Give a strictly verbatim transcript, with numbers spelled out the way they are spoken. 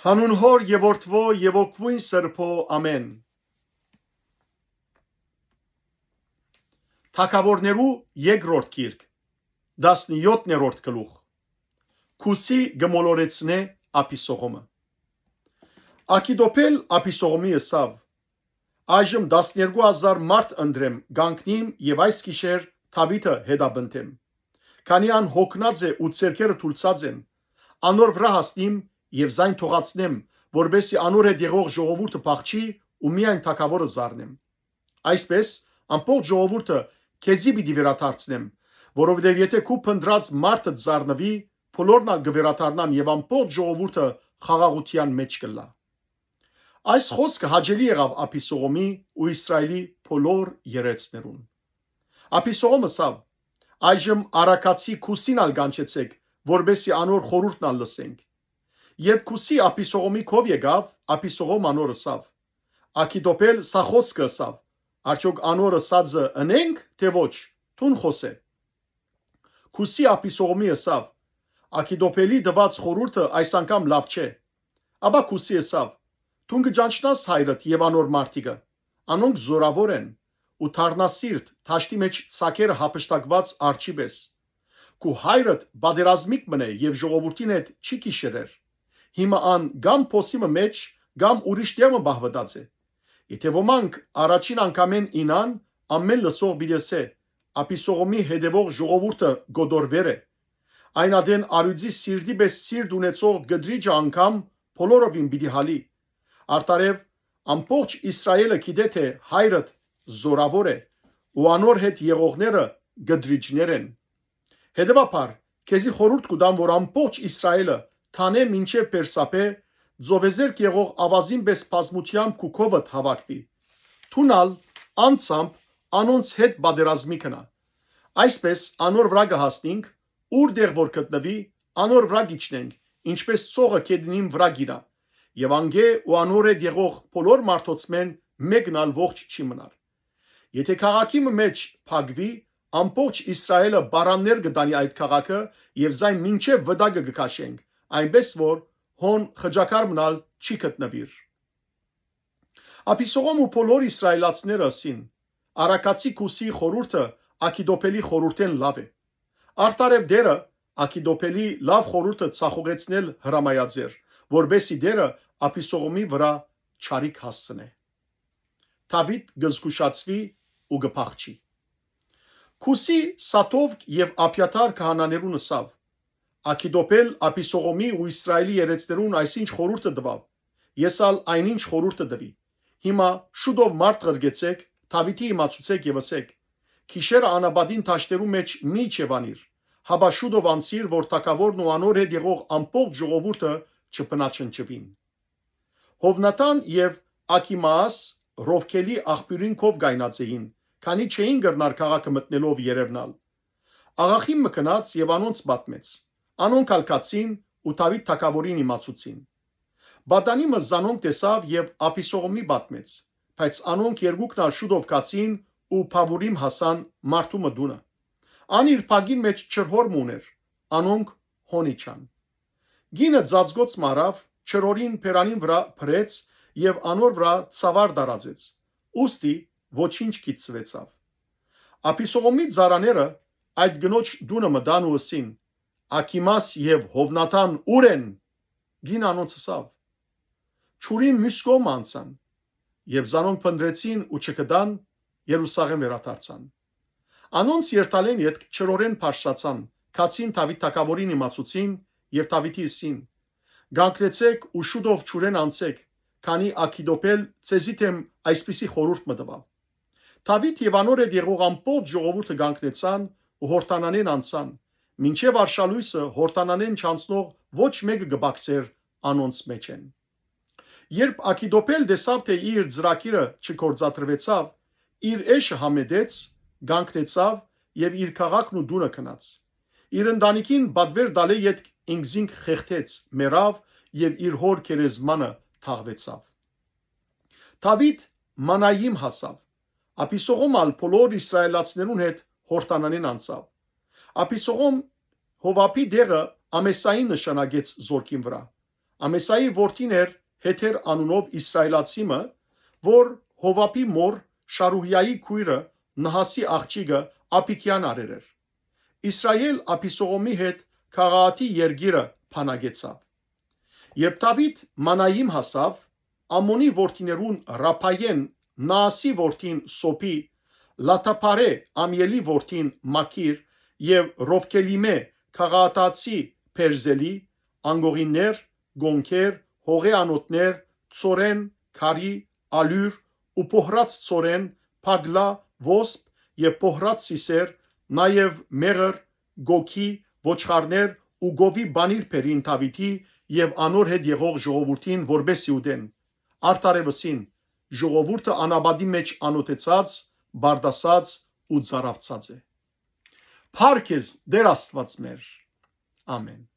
Հանուն Հօր եւ Որդւոյ եւ Հոգւոյն Սրբոյ, ամէն։ Թագաւորներու երկրորդ գիրք, տասնեօթերորդ գլուխ։ Քուսի կը մոլորեցնէ Աբիսողոմը։ Աքիթոփէլ Աբիսողոմի ըսաւ. «Այժմ տասներկու հազար մարդ ընտրեմ, կանգնիմ եւ այս գիշեր Դաւիթը հետապնդեմ։ Քանի ան յոգնած է ու ձեռքերը թուլցած են, անոր վրայ հասնիմ եւ զայն թողացնեմ, որպէս զի անոր հետ եղող ժողովուրդը փախչի ու միայն թագաւորը զարնեմ։ Այսպէս, ամբողջ ժողովուրդը քեզի պիտի վերադարձնեմ, որովհետեւ եթէ քու փնտռած մարդը զարնուի, բոլորն ալ կը վերադառնան եւ ամբողջ ժողովուրդը խաղաղութեան մէջ կ'ըլլայ»։ Այս խօսքը հաճելի եղաւ Աբիսողոմի ու Իսրայէլի բոլոր երեցներուն։ Աբիսողոմ ըսաւ. «Այժմ Արագացի Քուսին ալ կանչեցէք, որպէս զի անոր խորհուրդն ալ լսենք»։ Երբ Քուսի Աբիսողոմի քով եկաւ, Աբիսողոմ անոր ըսաւ. «Աքիթոփէլ սա խօսքը ըսաւ, արդեօք անոր ըսածը ընենք թէ ոչ, դուն խօսէ»։ Քուսի Աբիսողոմի ըսաւ. «Աքիթոփէլի տուած խորհուրդը այս անգամ լաւ չէ»։ Ապա Քուսի ըսաւ. «Դուն կը ճանչնաս հայրդ եւ անոր մարդիկը։ Անոնք զօրաւոր են ու դառնասիրտ, դաշտի մէջ ցագերը յափշտակուած արջի պէս։ Քու հայրդ պատերազմիկ մըն է եւ ժողովուրդին հետ չի գիշերեր։ Հիմա ան կամ փոսի մը մէջ, կամ ուրիշ տեղ մը պահուտած է։ Եթէ ոմանք առաջին անգամէն ինան, ամէն լսող պիտի ըսէ. Աբիսողոմի հետեւող ժողովուրդը կոտորուեր է։ Այն ատեն առիւծի սիրտի պէս սիրտ ունեցող կտրիճը անգամ բոլորովին պիտի հալի։ Արդարեւ, ամբողջ Իսրայէլը գիտէ թէ հայրդ զօրաւոր է ու անոր հետ եղողները կտրիճներ են։ Հետեւաբար, քեզի խորհուրդ կու տամ, որ ամբողջ Իսրայէլը, Դանէ մինչեւ Պերսապէ, ծովեզերք եղող աւազին պէս բազմութեամբ քու քովդ հաւաքուի։ Դուն ալ անձամբ անոնց հետ պատերազմի գնա։ Այսպէս անոր վրայ կը հասնինք, ուր տեղ որ գտնուի, անոր վրայ կ'իջնենք, ինչպէս ծովը գետինին վրայ կ'իրա, եւ անկէ ու անոր հետ եղող բոլոր մարդոցմէն մէկն ալ ողջ չի մնար։ Եթէ քաղաքի մը մէջ փակուի, ամբողջ Իսրայէլը պարաններ կը տանի այդ քաղաքը եւ զայն մինչեւ վտակը կը քաշենք, այնպէս որ հոն խճաքար մնալ չի գտնուիր։ Աբիսողոմ ու բոլոր իսրայէլացիները ըսին. «Արագացի Քուսի խորհուրդը Աքիթոփէլի խորհուրդէն լաւ է»։ Արդարեւ Տէրը Աքիթոփէլի լաւ խորհուրդը ցախողեցնել հրամայած էր, որպէս զի Տէրը Աբիսողոմի վրայ չարիք հասցնէ։ Դաւիթ կը զգուշացուի ու կը փախչի։ Քուսի Սադովկ եւ Աբիաթար քահանաներուն ըսաւ. «Աքիթոփէլ Աբիսողոմի ու Իսրայէլի երեցներուն այսինչ խորհուրդը տուաւ, ես ալ այնինչ խորհուրդը տուի։ Հիմա շուտով մարդ ղրկեցէք, Դաւիթի իմացուցէք եւ ըսէք. "Գիշերը անապատին դաշտերու մէջ մի իջեւանիր, հապա շուտով անցիր, որ թագաւորն ու անոր հետ եղող ամբողջ ժողովուրդը չբնաջնջուին"։ Յովնաթան եւ Աքիմաաս Ռովքելի աղբիւրին քով կայնած էին, քանի չէին կրնար քաղաքը մտնելով երեւնալ։ Աղախին մը գնաց եւ անոնց պատմեց։ Անոնք ալ գացին ու Դաւիթ թագաւորին իմացուցին։ Պատանի մը զանոնք տեսաւ եւ Աբիսողոմի պատմեց, բայց անոնք երկուքն ալ շուտով գացին ու Բաւուրիմ հասան մարդու մը տունը։ Ան իր փակին մէջ ջրհոր մը ունէր, անոնք հոն իջան։ Կինը ծածկոց մը առաւ, ջրհորին բերանին վրայ փռեց եւ անոր վրայ ցաւար տարածեց, ուստի ոչինչ գիտցուեցաւ։ Աբիսողոմի ծառաները այդ կնոջ տունը մտան ու ըսին. "Աքիմաս եւ Յովնաթան ո՞ւր են"։ Կինը անոնց ըսաւ. "Ջուրին միւս կողմը անցան"։ Երբ զանոնք փնտռեցին ու չգտան, Երուսաղէմ վերադարձան։ Անոնց երթալէն ետք ջրհորէն բարձրացան, գացին Դաւիթ թագաւորին իմացուցին եւ Դաւիթի ըսին. "Կանգնեցէք ու շուտով ջուրէն անցէք, քանի Աքիթոփէլ ձեզի դէմ այսպիսի խորհուրդ մը տուաւ"։ Դաւիթ եւ անոր հետ եղող ամբողջ ժողովուրդը կանգնեցան ու Յորդանանէն անցան, մինչեւ արշալոյսը Յորդանանէն չանցնող ոչ մէկը կը բակցէր անոնց մէջէն։ Երբ Աքիթոփէլ տեսաւ թէ իր ծրագիրը չգործադրուեցաւ, իր էշը համետեց, կանգնեցաւ եւ իր քաղաքն ու տունը գնաց։ Իր ընտանիքին պատուէր տալէ ետք ինքզինք խեղդեց, մեռաւ եւ իր հօր գերեզմանը թաղուեցաւ։ Դաւիթ Մանայիմ հասաւ։ Աբիսողոմ ալ բոլոր իսրայէլացիներուն հետ Յորդանանէն անցաւ։ Աբիսողոմ Յովաբի տեղը Ամեսային նշանակեց զորքին վրայ։ Ամեսայի որդին էր Հեթեր անունով իսրայելացի մը, որ Յովաբի մօր Շարուհիայի քոյրը Նահասի աղջիկը Աբիգեան արեր էր։ Իսրայէլ Աբիսողոմի հետ Գաղաատի երկիրը բանակեցաւ։ Երբ Դաւիթ Մանայիմ հասաւ, Ամոնի որդիներուն Ռաբայէն Նաասի որդին Սոբի, Լաթաբարէ Ամիելի որդին Մաքիր եւ Ռովկելիմէ Գաղաատացի Բերզելի, անկողիններ, կոնքեր, հողէ անոթներ, Ծորեն, Քարի, Ալիւր ու Պոհրաց Ծորեն, Փագլա, Ոսպ եւ Պոհրաց Սիսեր, նաեւ Մեղր, Գոքի, ոչխարներ ու գովի բանիր բերին Դաւիթի եւ անոր հետ եղող ժողովուրդին, որպէս զի ուտեն։ Արդարեւսին, ժողովուրդը անապատի մէջ անօթեցած, բարդասած ու ծարաւցած է։ Փառք ես, Տէր Աստուած մեր։ Ամեն։